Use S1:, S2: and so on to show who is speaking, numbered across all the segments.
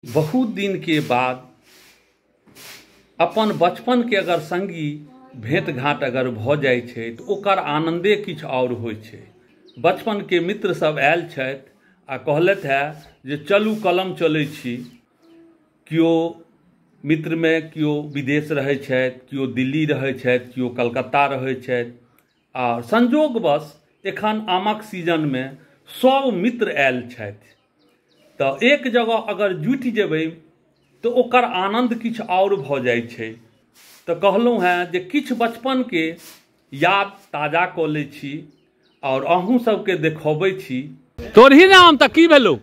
S1: बहुत दिन के बाद अपन बचपन के अगर संगी भेंट घाट अगर भ जाय छै त ओकर आनंदे किछु और होइ छै। बचपन के मित्र सब आयल छथि आ कहलथि है जे चलू कलम चलै छी। केओ मित्र में केओ विदेश रहै छथि, केओ दिल्ली रहै छथि, केओ कलकत्ता रहै छथि आ संजोगवश एखन आमक सीजन में सब मित्र आयल छथि तऽ एक जगह अगर जुटि जेबै तऽ ओकर आनंद किछु और भऽ जाइ छै। तऽ कहलहुँ हेँ जे किछु बचपन के याद ताजा कऽ लै छी और अहूँ सबके देखबै छी। तोरही ने आम तऽ की भेलौ?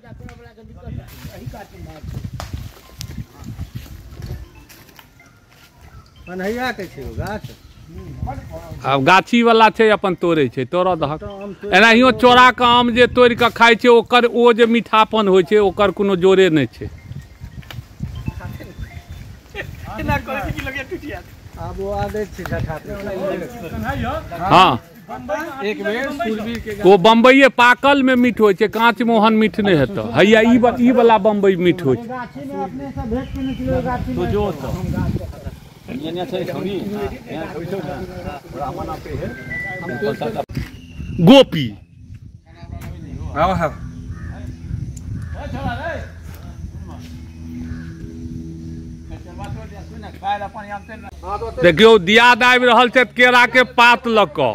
S2: कन्हैया के छै गाछ।
S1: आब गाछी वाला छै अपन तोड़े छै, तोड़ दहक। एनाहियो चोरा के आम जे तोड़ के खाइ छै ओकर ओ जे मीठापन होइ छै ओकर कोनो जोरे नहि छै।
S2: आब ओ आदत छै झठा।
S1: हाँ
S2: एक बेर सुरवीर के
S1: ओ बम्बईये पाकल में मीठ होइ छै, कांच में ओहन मीठ नहि हेतौ। हैया ई वाला बम्बई मीठ होइ छै।
S2: गाछी में अपने से भेट केने छलियै गाछी में।
S3: तो जो तो
S1: गोपी देखियौ दियाद आबि रहल छथि केरा के पात लऽ कऽ।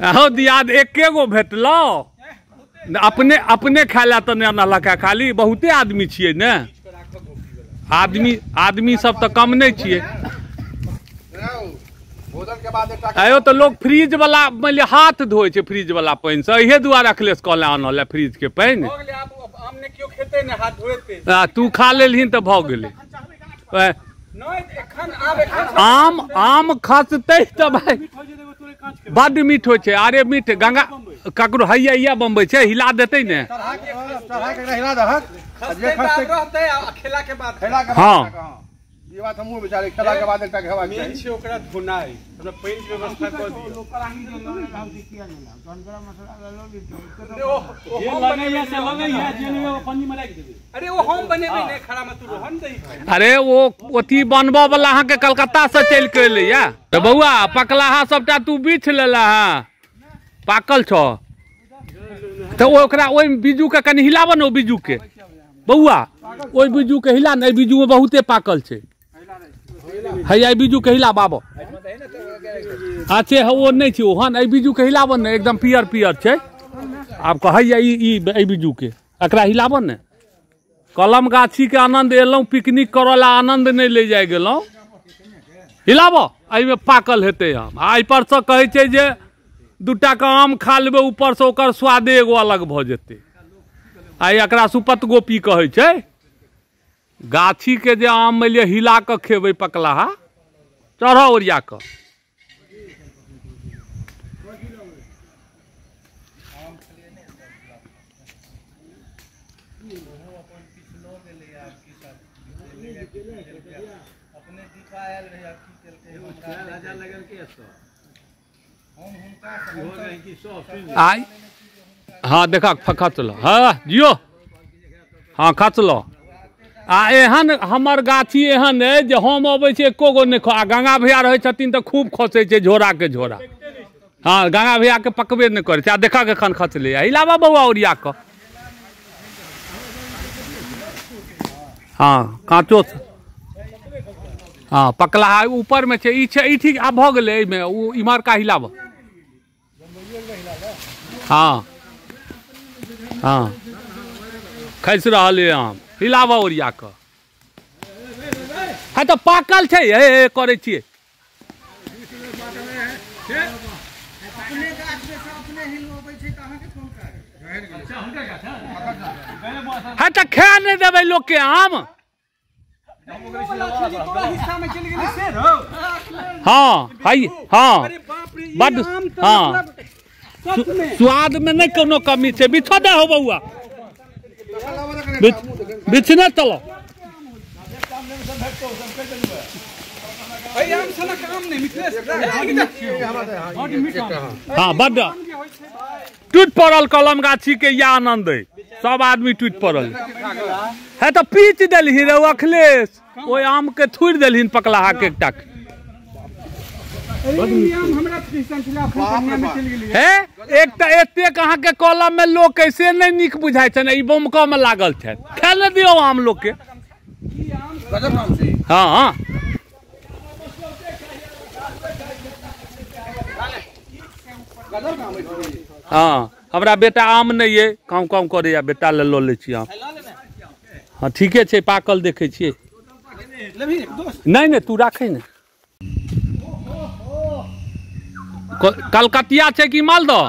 S1: अहो दियाद एके गो भेटलौ, अपने अपने खाय लए तऽ नहि अनलक है, खाली बहुते आदमी छियै ने, आदमी आदमी सब तऽ कम नहि छियै। आयो तऽ लोग फ्रिज वाला मान लिअ हाथ धोइ छै फ्रिज वाला पानि से, इहे दुआरे अखिलेश कहले आनल फ्रिज के पानि। तू खा लेलहिन तऽ भऽ गेलै। आम आम खसतै तऽ भाइ बड्ड मीठ होइ छै। अरे मीठ गंगा ककरो हैया इएह बम्बई छै, हिला देतै ने। हाँ
S4: ई बात हमहूँ बेचारे खेला के बाद एकटा खेबाक
S3: मेन छै ओकरा धोनाइ, हमरा पानि के व्यवस्था कऽ दियौ। अरे ओ हम बनेबै ने खड़ा में तू रहन दही।
S1: अरे ओ अथी बनबऽ वाला अहाँके कलकत्ता से चलि के एलैया। तऽ बौआ पकलाहा सबटा तू बीछ लेला हँ, पाकल छौ तऽ ओकरा ओहि बीजू के कनि हिलाबऽ ने, ओ बीजू के बौआ ओहि बीजू के हिला ने, एहि बीजू में बहुते पाकल छै। हैया बीजू के हिला बाबो। अच्छे है ओ नहि छै ओहन, एहि बीजू के हिलाबऽ ने, एकदम पियर पियर छै। आब कहैया ई एहि बीजू के एकरा हिलाबऽ ने। कलम गाछी के आनंद एलहुँ पिकनिक करऽ ला, आनंद नहि ले जाय गेलहुँ। हिलाबऽ, एहिमे पाकल हेतै आम। आ एहिपर सँ कहै छै जे दूटा के आम खा लेबै ऊपर से ओकर स्वादे एगो अलग भऽ जेतै। आ एकरा सुपत गोपी कहै छै। गाछी के जे आम मानि लिअ हिला कऽ खेबै पकलाहा, चढ़ऽ ओरिया कऽ। आइ हाँ देखा खसलो, हाँ जियो, हाँ खसलो। आ एहन हमर गाछी एहन अइ जे हम अबै छी एको गो नहि। आ गंगा भैया रहै छथिन तऽ खूब खसै छै झोरा के झोरा। हाँ गंगा भैया के पकबे नहि करै छै। आ देखऽ एखन खसलै। हिलाबऽ बौआ ओरिया कऽ। हाँ काँचो, हाँ पकलाहा ऊपर में छै, ई छै, ई ठीक आब भऽ गेलै। एहिमे ओ इम्हरका हिलाबऽ। हाँ हाँ खसि रहल अइ आम, हिलाबऽ ओरिया कऽ। हँ तऽ पाकल छै, हे करै छियै। हँ तऽ खाए नहि देबै लोकके आम। हाँ है, हाँ बड, हाँ स्वाद में नहीं कोनो कमी छै। बिछो दे हो बौआ, बिछने चलो। हाँ बड। टूटि पड़ल कलम गाछी के या आनंद है, सब आदमी टूटि पड़ल है। तऽ पीच देलही रे अखिलेश, ओहि आम के थुड़ि देलहिन पकलाहा के एकटा। हे एकटा एतेक अहाँके कलम में लोक कैसे नहीं नीक बुझाइ छै ने, ई बमकऽ में लागल छै, खाय ले दियौ आम लोक के। हाँ हाँ हाँ, हमरा बेटा आम नहीं है, काँव काँव करैया, बेटा ले लऽ लै छी आम। हाँ ठीके छै, पाकल देखै छियै। नहीं नहीं तू राखै ने। कलकतिया छै कि मालदह?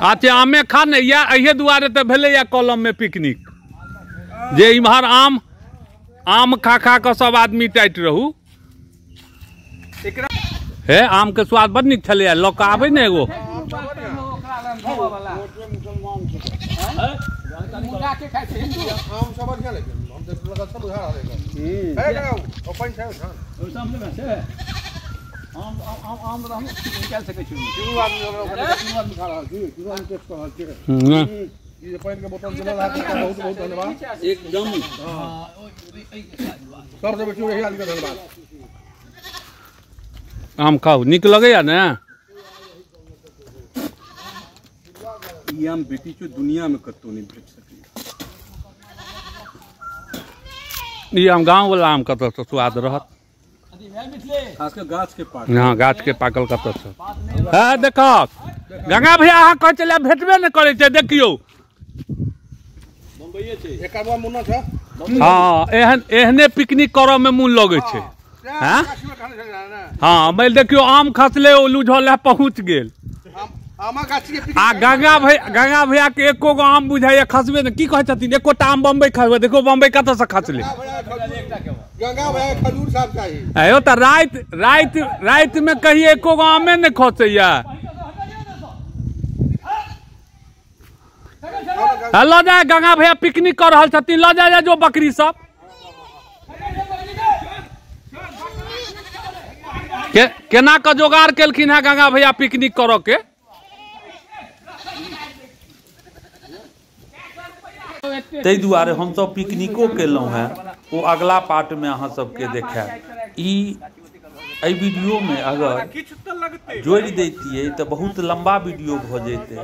S1: अच्छा आमे खा ने, या एहि दुआरे तऽ भेलैया कलम में पिकनिक, जे इम्हर आम आम खा खा कऽ सब आदमी टाइट रहू। हे आम के स्वाद बड़ नीक छलैया, लऽ कऽ आबै ने एगो। आम खाउ, नीक लगैया ने?
S3: ई आम बेटी चो दुनिया में कतौ नहीं भेट सकैया।
S1: ई आम गाँव वाला आम कतऽ से स्वाद रहत,
S3: खासकर गाछ के पाकल।
S1: हाँ गाछ के पाकल कतऽ से। हाँ देखो गंगा भैया अहाँ कहै छलियै भेटबे नहि करै छै, देखियौ। हाँ एहन एहने पिकनिक करऽ में मोन लगै छै। हाँ हाँ मैं देखियौ आम खसले ओ लूझल है पहुँच गेल। आ गंगा भैया के एको गो आम बुझाइया खसबे ने, की कहै छथिन एकोटा आम बम्बई खसबे, देखो बम्बई कतऽ से खसले।
S4: गंगा भैया खजूर साहब चाही।
S1: आयो तऽ राति राति राति में कहिए एको गो आमे ने खसैया। लऽ जाय गंगा भैया पिकनिक कऽ रहल छथिन, लऽ जाय जो बकरी सब। केना कऽ जोगाड़ केलखिन है गंगा भैया पिकनिक करऽ के। ताहि दुआरे हमसब पिकनिको केलहुँ हेँ, ओ अगला पार्टमे अहाँ सबके देखायब। ई एहि वीडियोमे अगर जोड़ि दैतियै तऽ बहुत लम्बा वीडियो भऽ जैतै।